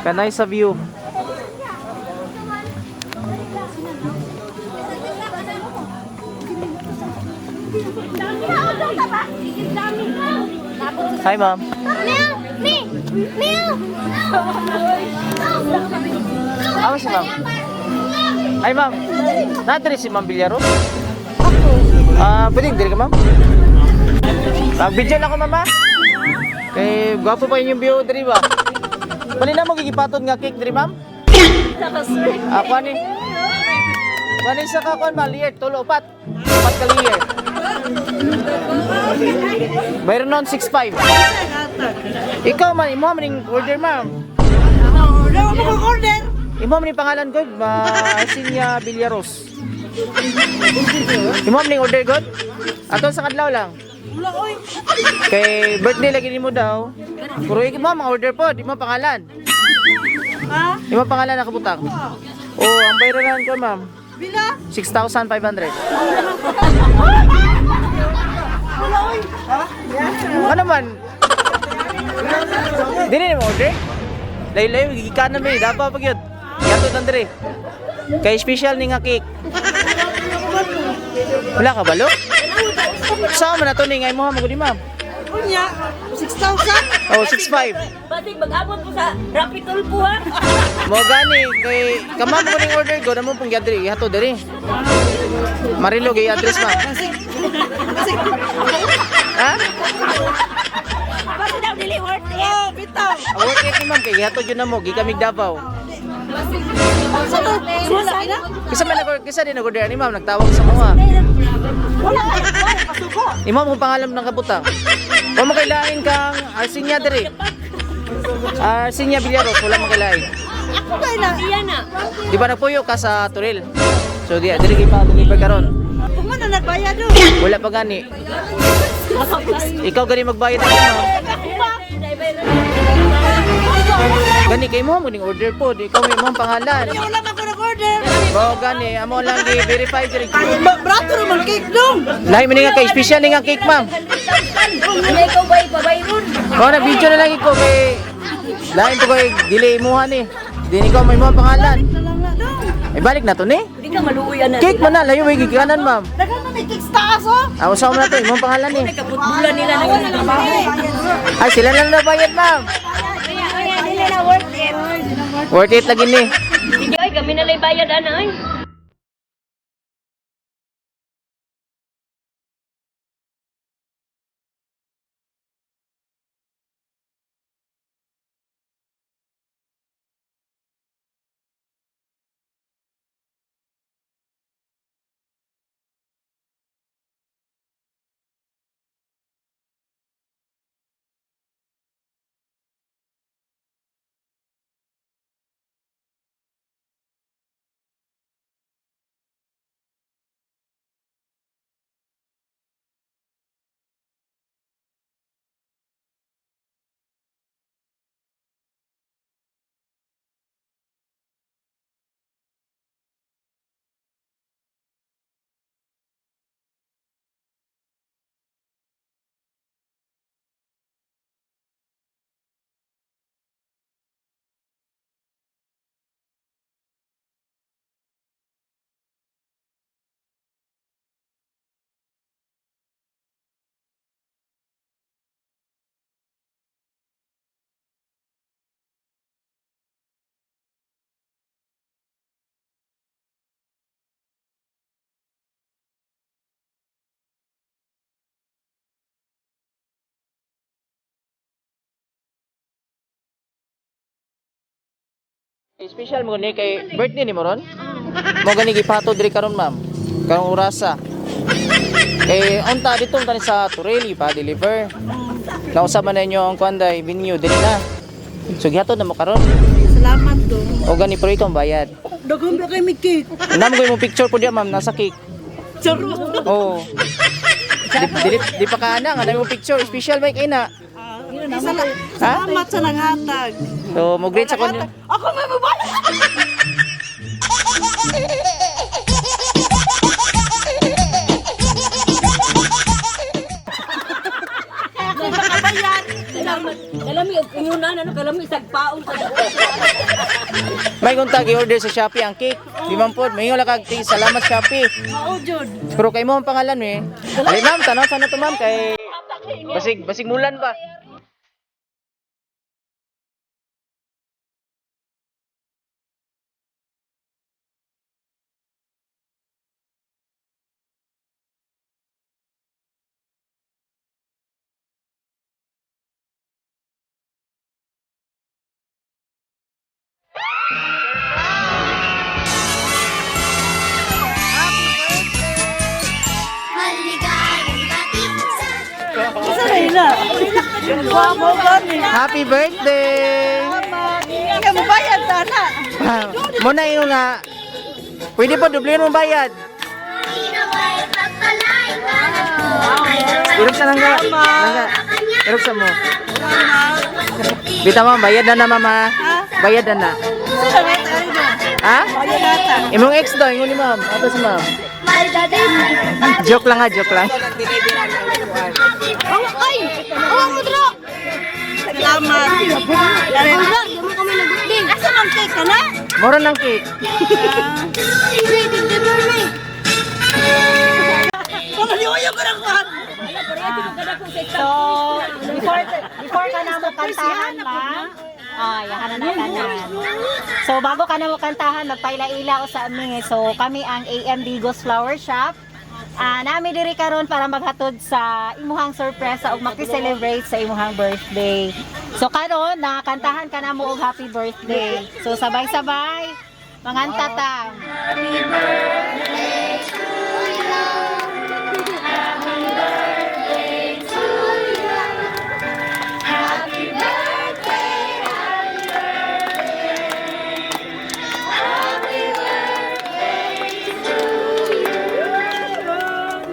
Kanay sa view. Hi, ma'am. Meow! Me! Meow! Amo si ma'am. Ay, ma'am. Nadiri si Ma'am Villaro? Ah, pwede diri ka, ma'am? Mag-video na ako, mama. Kay gwapo pa inyong view diri ba? Bali na mo gigipatod nga cake diri, ma'am? Ah, kuani. Kuani sa ka kuan ma layer tulo upat. Upat ka layer. Bayron nun 65. Ikaw man imo man ning order, ma'am. Order mo ko order. Imo man ning pangalan god, ma Arsinia Villaros. Imo man ning order god? Ato sa kadlaw lang. Wala oy. Kay birthday lagi nimo daw. Pero ikaw mo mga order pod, imo pangalan. Ha? Imo pangalan nakabutang. Oh, ang bayranan ko, ma'am. Bila? 6,500. Wala oy. Ha? Ano man? Dili mo order? Layo-layo gikan na mi, dapat pag yun. Yato tan diri. Kay special ni nga cake. Wala ka balo? Saan man ato ni nga imo mo gud ma'am? Unya, 6,000. Oh, 6,500. Batik mag-abot po sa Rapid Tulpo ha. Mo gani kay kama mo ning order ko namo pong giadri ihato diri. Marilo gay address ma'am. Kasi kasi Ha? Basta daw dili worth it. oh, bitaw. Ang worth it ni ma'am kay gihatod yun na mo gikamig Davao. Sa to, wala ina. Kisa man nag kisa din nag-order ani ma'am nagtawag sa mga. Wala ay, wala pasuko. Imo mo pangalan ng kabutang. Wa mo kailain kang Arsinia diri. Arsinia Villaros wala mo kailain. Ako kay na. Iya na. Di ba nagpuyo ka sa Turil? So di diri kay pa deliver karon. Kung man na nagbayad do. Wala pa gani. Ikaw gani magbayad ako ma'am. Gani kay mo mo ning order po, di ikaw may imong pangalan. Wala man ko nag-order. Mo gani amo lang gi verify diri. Brato ra man cake dong. Lahi man ni nga kay special ni nga cake ma'am. Ano ikaw ba ipabayron? Mo na video na lang iko kay lain po kay dili imuha ni. Di ni ikaw may imong pangalan. Na lang na dong. Eh balik na to ni. Hindi ka maluoy na. Cake man na layo way gikanan ma'am. Daghan man may cake sa taas oh. Aw sa mo na to imong pangalan ni. Kaputbulan nila nang Ay sila lang nabayad ma'am. Kaya dili na worth it. Worth it lagi ni. Sige oy, kami na lang bayad ana oy. Special mo ni kay birthday ni mo ron? Mo gani gipato diri karon ma'am. Karong orasa. Kay unta dito tani sa Tureli pa deliver. Nausa man ninyo ang kuanday venue diri na. So gihatod na mo karon. Salamat dong. O gani pero ikaw ang bayad. Daghan ba kay may cake? Namo ko yung picture po diya ma'am nasa cake. Charot. Oo. Di, di, di pa ka ana nga mo picture special may kay na. Salamat sa nanghatag. So mo greet sa kon. Ako may mobile. Kaya ako makabayad. Salamat. Kalami og Ingunan ano kalam isag paon sa May kung tagi order sa Shopee ang cake. Di man pod, may wala kag tea. Salamat Shopee. Mao jud. Pero kay mo ang pangalan eh. Ali ma'am, tanaw sana to ma'am kay basig basig mulan ba. Maligayang bati sa Asa na ila? Wa mo gani. Happy birthday. Ikaw mo bayad ta na. Mo na ingon nga. Pwede po dublihin mo bayad. Inaway pagpalay ka na po ay Irog sa langga. Langga. Irog sa mo. Bita ma'am, bayad na na mama. Bayad na na. Asa na ta ay do? Ha? Bayad na ta. Imong ex daw, ingon ni ma'am. Ato si ma'am. Joke lang ha, joke lang. Awa ay! Awa mo dro! Salamat. Awa, di mo kami nagutding. Asa man cake ka na? Moro ng cake. Deliver me. Pangaliwayo ko ng kuhan. So, before before ka na mo kantahan, ma'am. Ay, yahan na tanan. So, bago ka na mo kantahan, magpaila-ila ko sa amin. So, kami ang AM Digos Flower Shop. Ah, nami diri karon para maghatod sa imuhang sorpresa ug maki-celebrate sa imuhang birthday. So karon nakantahan ka na mo og happy birthday. So sabay-sabay manganta ta.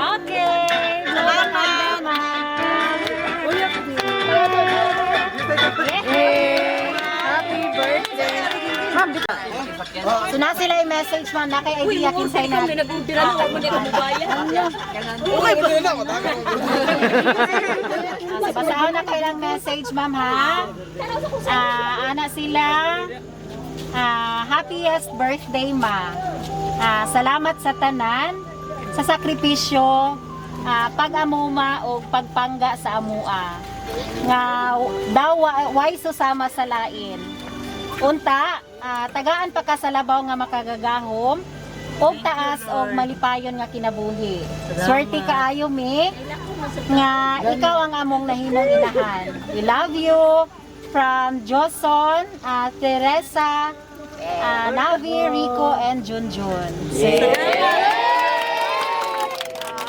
Okay. Salamat, ma'am. Happy birthday. Ma'am, di ba? So na sila yung message ma'am na kay idea kinsay na. Kami nag-untira na ako niya kamubayan. So basahon na kailang message ma'am ha. Ah, ana sila. Ah, happiest birthday ma. Ah, salamat sa tanan, sa sakripisyo, pag-amuma o pagpangga sa amua. Nga daw way susama sa lain. Unta, tagaan pa ka sa labaw nga makagagahom, og taas og malipayon nga kinabuhi. Swerte kaayo mi nga ikaw ang among nahimong inahan. We love you from Joson, Teresa, Navi, Rico, and Junjun. So,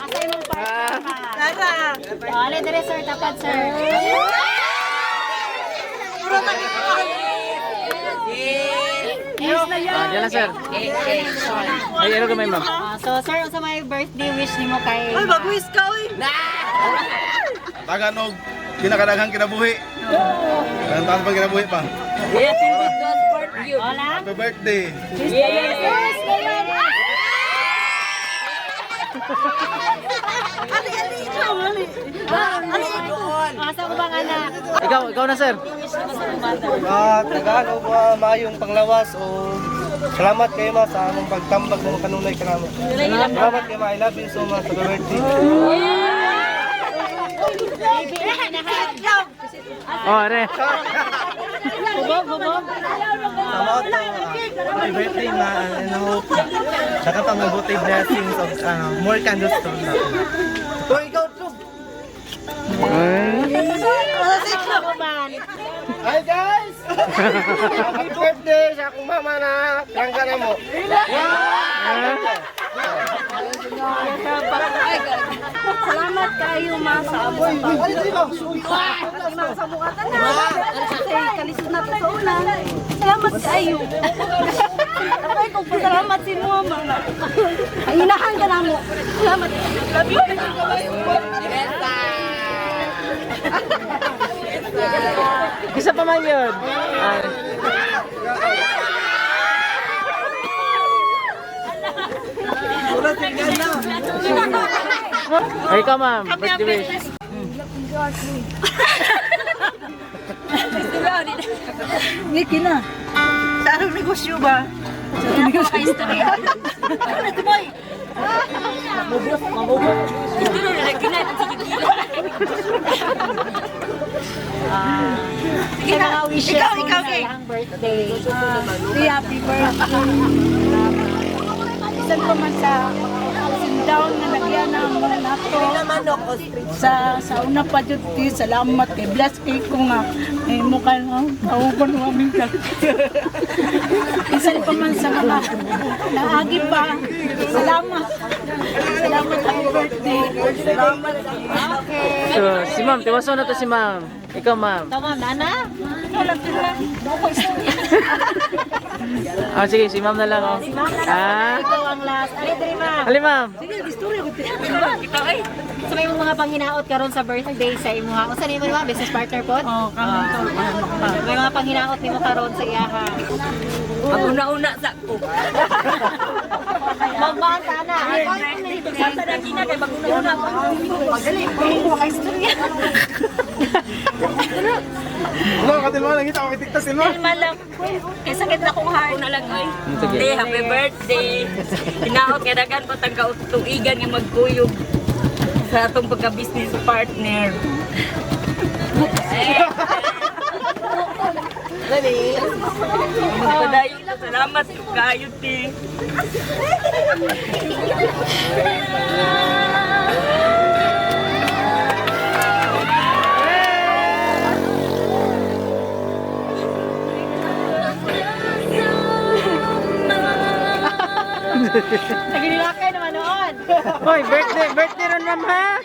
asa imong partner ma? Tara. Oh, ale dire sir, tapat sir. Ah, diyan lang sir. Ay, ano gamay ma'am? Ah, so sir, unsa may birthday wish nimo kay Uy, bagwis ka uy. Tagan og kinakadaghang kinabuhi. Kanang taas pang kinabuhi pa. Yeah, pindot doon part yun. Hola? Happy birthday. Yes. Ali ali ikaw ali. Ali ikaw. Asa ko bang anak? Ikaw, ikaw na sir. Tagaan og maayong panglawas o salamat kayo ma sa among pagtambag ng kanunay kanamo. Salamat kayo ma. I love you so much. Happy birthday. Baby, inahan. Oh, are. Hubog, hubog. Salamat. Happy birthday ma and I hope saka pa mabuti blessings of more candles to come. Uy, ikaw too. Hi guys! Happy birthday sa akong mama na langga na mo. Salamat kayo ma sa among Sa mukha tanan. Kasi kalisod na to sa una. Salamat kaayo. Ay, kung pasalamat si mo, mama. Ay, inahan ka na mo. Salamat. Love you. Isa pa man yun. Ah. Ay, ikaw ma'am, birthday wish. Ngiki na. Sa anong negosyo ba? Sa anong negosyo? Ano ito, boy? Sige na. Wishes Ikaw, mo ikaw, sa Kay. iyang birthday. Happy birthday. Bisan pa man sa ups and down na nagyan ang mga nato. Sa una pa jud ti salamat kay bless kay ko nga ay mo ka no kauban mo aming kal. Bisan pa man sa mga naagi pa. Salamat. Salamat, happy birthday. Salamat. So, si ma'am, tiwason na to si ma'am. Ikaw, ma'am. Ikaw, ma'am, nana? Ah, sige, si ma'am na lang, oh. Si ma'am na lang. Ah? Ikaw ang last. Ali, diri, ma'am. Ali, ma'am. So may mga panghinaot karon sa birthday sa imuha. Unsa nimo ma'am, business partner pod? Oh, kami to. May mga panghinaot nimo karon sa iyaha. Una-una sa ko. Magmaan ta na. Sa na kina kay mag-una-una ko. Ano, katilma lang kita, makitiktas silma. Malang. Kay sakit na kong heart. Una lang oy. Sige. Day, happy birthday. Hinaot nga daghan pa tang kautuigan nga magkuyog sa atong pagka-business partner. Magpadayon ta. Salamat kayo, ti. Naginilakay naman noon. Hoy, birthday, birthday ron, ma'am, ha?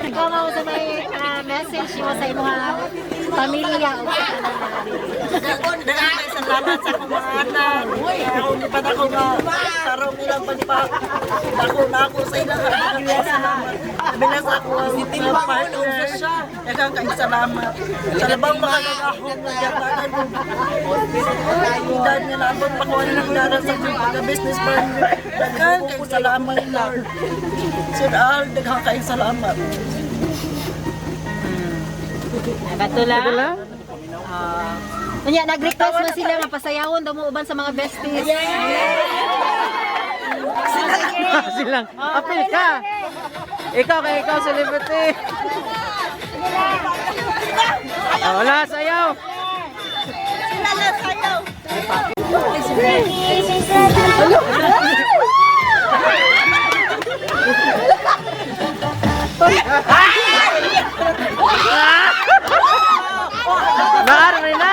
Ikaw ma'am sa may message nimo sa imuha pamilya o sa tanan. Salamat sa akong mga anak. Ako ni pa ako nga tarong nilang pagpa. Ako na ako sa ilang salamat. Bila sa ako ang mga partner. Daghang kay salamat. Sa labang makagagahong nga yatagan ko. Edad nga naabot pa ko ng dara sa akong pagka-business partner. Daghang kay salamat Lord. Sir Al, daghang kay salamat. Bato lang. Ito lang. Unya nag-request man sila nga pasayawon daw mo uban sa mga besties. Silang, apil ka. Ikaw kay ikaw celebrity. Ah, wala, sayaw. Naar, may na.